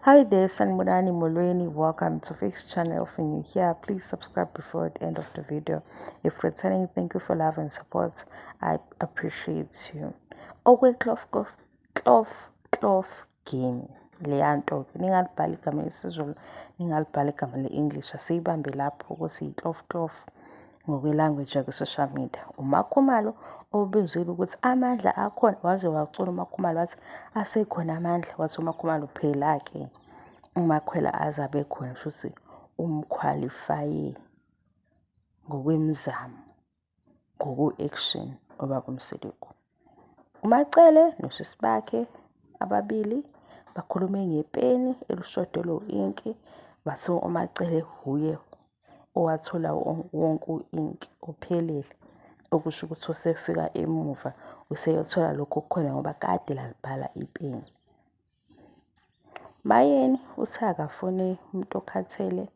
Hi there, Sanibonani Molweni. Welcome to Fix Channel. If you're new here, please subscribe before the end of the video. If returning, thank you for love and support. I appreciate you. Okwe-clof clof clof game. Leya nto-ke ningalibhali igama lesiZulu, ningalibhali igama le-English. Asiyibambe lapho ukuthi yi-clof clof ngokwe-language yakwi-social media. UMakhumalo obizile ukuthi amandla akhona, waze wacula uMakhumalo wathi asekhona amandla, wathi uMakhumalo phela-ke uMakhwela aze abe khona shuthi umkhwalifaye ngokwemizamo, ngokwe-action ubaba uMseleku. UMaCele nosisi bakhe ababili bakhulume ngepeni elishodelwe u-inki, bathi uMaCele wuye owathola wonke u-inki uphelele, okusho ukuthi usefika emuva useyothola lokhu okukhona ngoba kade lalibhala ipeni. Mayeni uthe akafuni umuntu okhathele,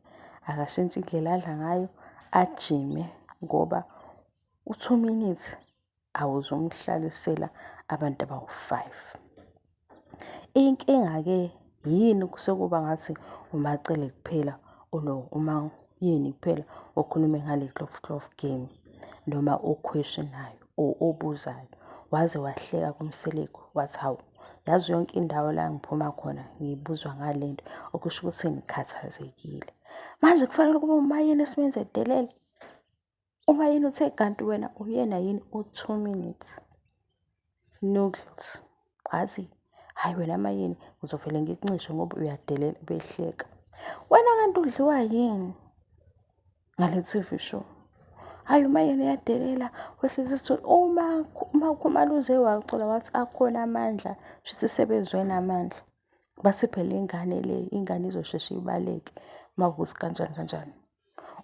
akashintshe indlela adla ngayo, ajime ngoba u-2 minutes awuzumhlalisela abantu abawu-5. Inkinga-ke yini sekuba ngathi uMaCele kuphela uma yini kuphela okhulume ngale clof clof game noma o-question-ayo or obuzayo. Waze wahleka kuMseleku wathi hawu, yazi yonke indawo la ngiphuma khona ngibuzwa ngale nto, okusho ukuthi ngikhathazekile. Manje kufanele kube uMayeni esimenze edelele. UMayeni uthe kanti wena uyena yini u-2 minutes noodles. Wathi hhayi wena Mayeni ngizovele ngikuncishe ngoba uyadelela, behleka. Wena kanti udliwa yini ngale TV show? Hhayi uMayeni uyadelela, wehlisa isithunzi. Uma uMakhumalo uze wacula wathi akhona amandla, shuthi sebezwene amandla. Base phela ingane le, ingane izosheshe ibaleke uma kuwukuthi kanjani kanjani.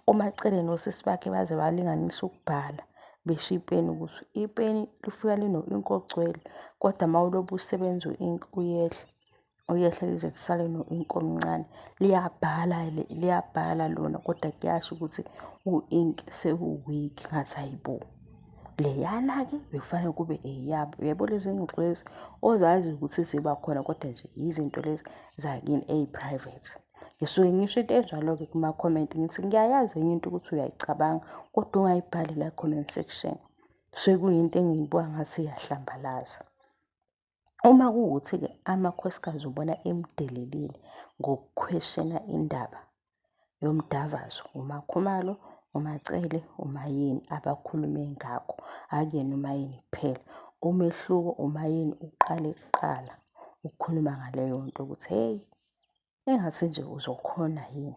UMaCele nosisi bakhe baze balinganisa ukubhala besho ipeni ukuthi ipeni lifika lino-ink ogcwele, kodwa uma ulobe usebenza u-ink uyehla, uyehla lize lisale no-ink omncane. Liyabhala liyabhala lona kodwa kuyasho ukuthi u-ink sewu-weak. Ngathi hhayi bo, leyana-ke bekufanele kube eyabo. Uyabo lezi ngxoxo lezi ozazi ukuthi ziba khona kodwa nje izinto lezi zakini eyi-private. Ngisuke ngisho into enjalo-ke kuma-comment ngithi ngiyayazi enye into ukuthi uyayicabanga kodwa ungayibhali la comment section. Kusuke kuyinto engiyibuka ngathi iyahlambalaza. Uma kuwukuthi-ke amakhosikazi ubona emdelelile ngokukhweshina indaba yomdavazo, uMakhumalo, uMaCele, uMayeni abakhulume ngakho, akuyena uMayeni kuphela. Umehluko uMayeni uqale kuqala ukukhuluma ngaleyo nto ukuthi hheyi, engathi nje uzokhona yini.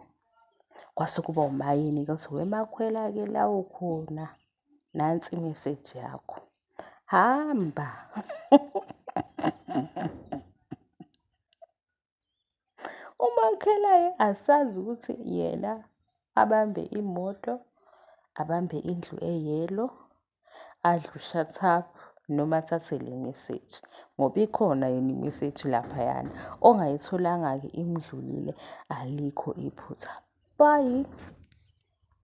Kwase kuba uMayeni-ke othi weMakhwela-ke la ukhona, nansi imeseji yakho, hamba. UMakhwela-ke asazi ukuthi yena abambe imoto, abambe indlu eyelo, adle u-shut up noma athathe le message ngoba ikhona yona imeseji laphayana. Ongayitholanga-ke imdlulile, alikho iphutha. Bye.